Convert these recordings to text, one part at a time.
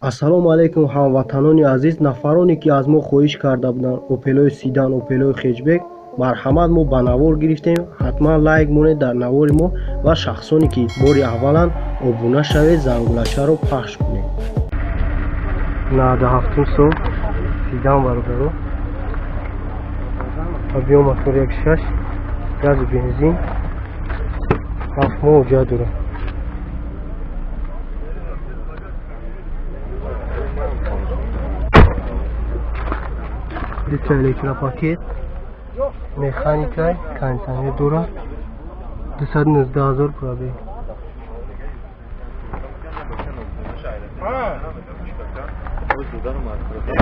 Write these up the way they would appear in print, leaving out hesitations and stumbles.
Ассалому алайкум, ҳамватанони азиз, нафароне ки аз мо хоҳиш карда буданд Опелои седан, Опелои хэтчбек, марҳамат, мо ба навор гирифтем. Ҳатман лайк монед дар навори мо ва шахсоне ки бори авваланд, обуна шавед, зангулачаро пахш кунед. 97 сол седан, бародаро, объём мотор 1.6, газу бензин, 7 моҳ ҳуҷҷат дорад. Дута электропакет, механикай, кондитсионер дорад, 219 000 пробег.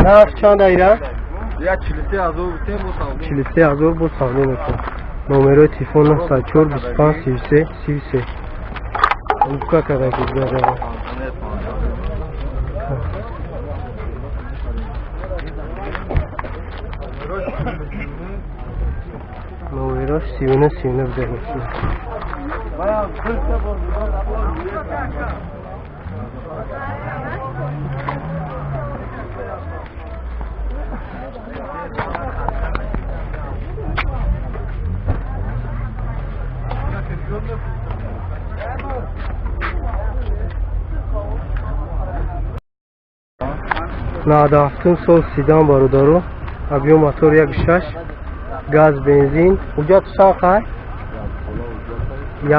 Нарх чанд айра? 43 000 бо савдо мекунад. Номерои телефон 904 25 33 33. Лупка карда. Номерош 39 39 буда мошина. 97-ум сол седан, бародаро, объём мотор 1.6, газ, бензин. Ҳуҷҷат чанд қай?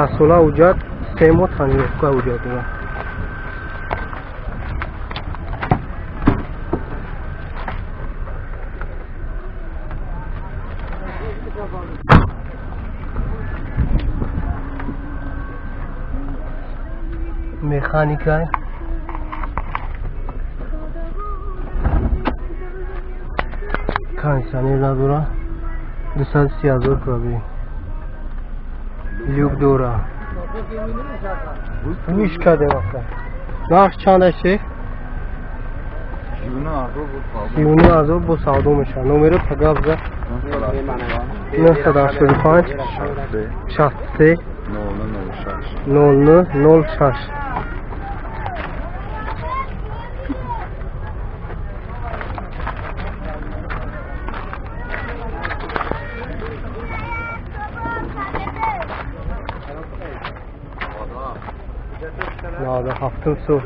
Яксола ҳуҷҷат, 3 моҳ тонировка ҳуҷҷат дорад. Механикай, кондитсионер надорад, 230 000 пробег, люк дора. Гӯш кардем, ака. Нарх чанд аст, шеф? 39 000 бо савдо мешавад. Номеро тагаб за: 985 63 00 06. 97-ум сол.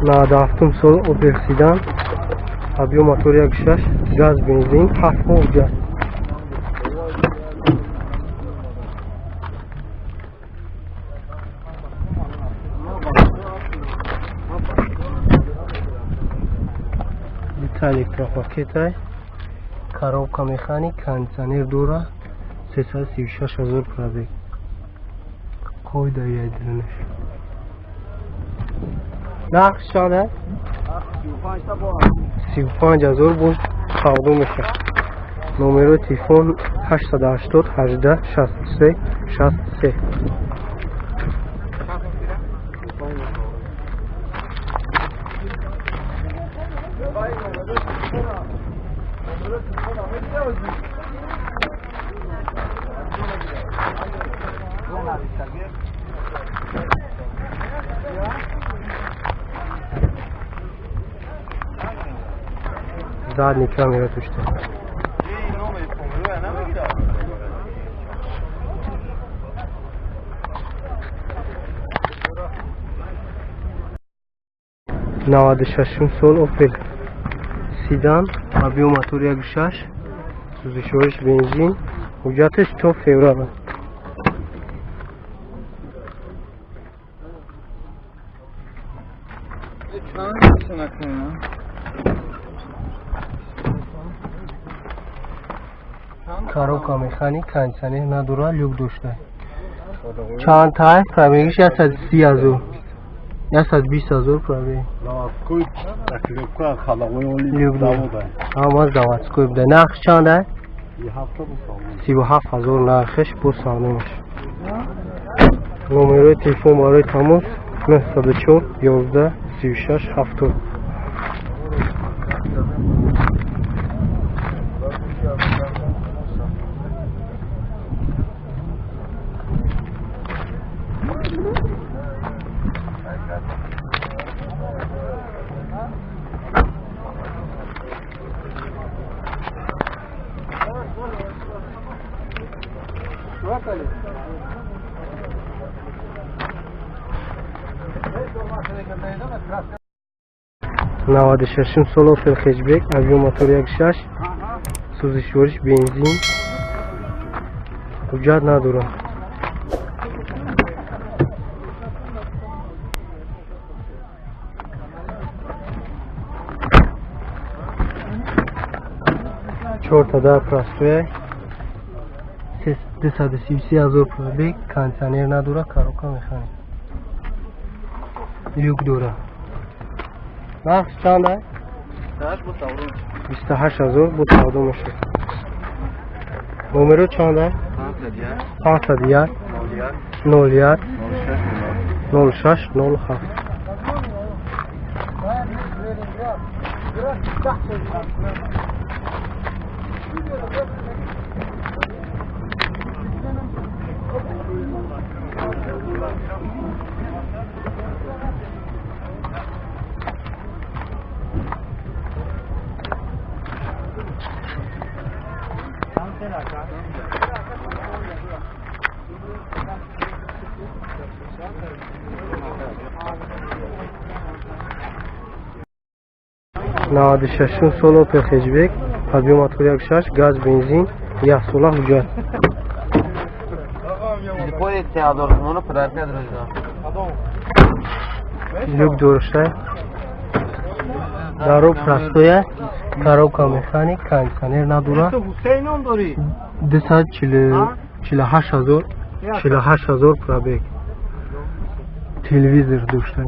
97-ум сол Опел седан, объём мотор 1.6, газ, бензин, 7 моҳ ҳуҷҷат. Дута электропакетай, коробка механик, кондитсионер дора, 336 000 пробег. Қойда ядирнеш. Нарх чанд аст? 35 000 бо савдо мешавад. Номерои телефон 880 18 63 63. Задний камера дошта. 96-ум сол Опел седан, объём мотор 1.6, сӯзишвориш бензин, ҳуҷҷаташ то феврал. Коробка механик, кондитсионер надорад, люк дошта. Чанд тай? Пробегиш 130 000, 120 000 пробег. Люк ҳама заводской буда. Нарх чанд ай? 37 000 нархеш, бо савдо мешавад. Номерои телефон барои тамос 904 11 36 70. Наваду шашум сол Опел хэтчбек, объем мотор 1.6, сӯзишвориш бензин, ҳуҷҷат надорад. Чорта дар простоя, 233 ҳазор пробег, кондитсионер надорад, коробка механик, люк дорад. Нарх чанд аст? 28 ҳазор бо савдо мешавад. Номеро чанд аст? 501 01 06 07. Наваду шашум сол Опел хэтчбек, объем мотор 1.6, газ, бензин, яксола ҳуҷҷат. Люк дошта, даро простоя, коробка механик, кондитсионер надорад. 248 ҳазор пробег. Телевизор дошта.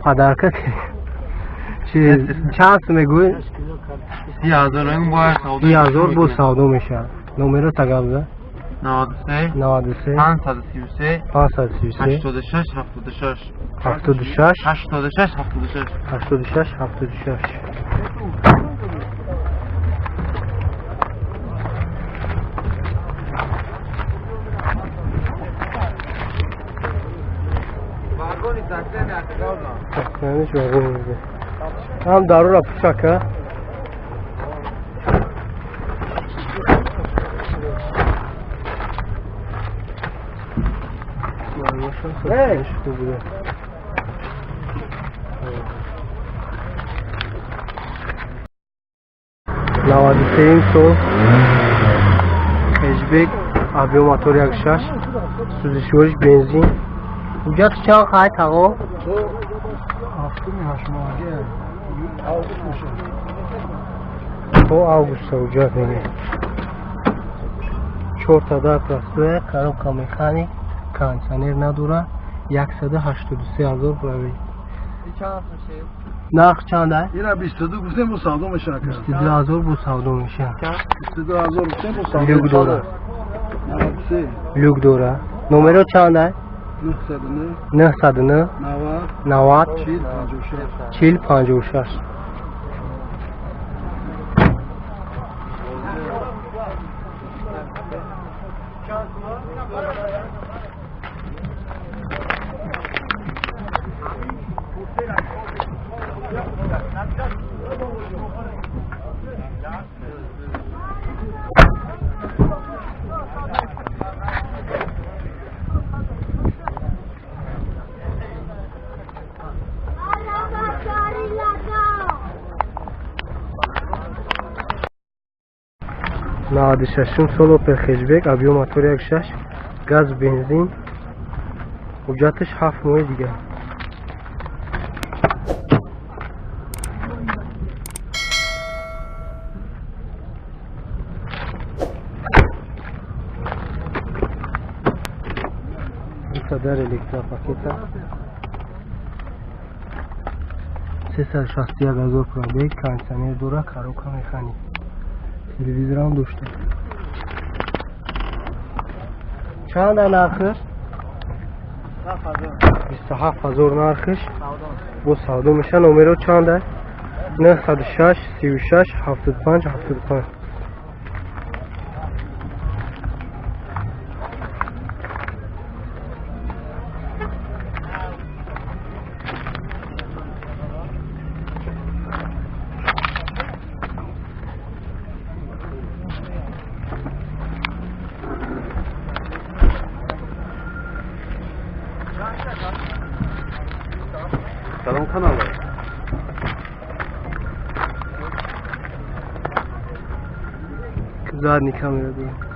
Подарка. Чанд сум мегӯӣ? 30 ҳазор бо савдо мешавад. Номеро тагабза? 93 93 533 533 86 76 76 86 76 86 76. Ҳам дарура пӯшака. Наваду сеюм сол хэтчбек, объем мотор 1.6, сӯзишвориш бензин. Ҳуҷҷат чанд қайд ағо? То августа ҳуҷҷат мегирад. Чорта дар простоя, коробка механик, кондитсионер надорад, 183 ҳазор пробег. Нарх чанд аст? Ина 22 гуфтем, бо савдо мешавад. 22 ҳазор бо савдо мешавад. 22 ҳазор гуфтем, бо савдо. Люк дорад. 93. Люк дорад. Номеро чанд аст? 909 909 90 90 40 56. 40 56. Наваду шашум сол Опел хэтчбек, объем мотор 1.6, газ, бензин, ҳуҷҷаташ 7 моҳи дигар. Дар электропакета 361 ҳазор пробег, кондитсионер дорад, коробка механик, телевизорам дошта. Чанд нархаш? 27 ҳазор нархаш бо савдо мешавад. Номеро чанд аст? 906 36 75 75. Канала. Задний камера дорад.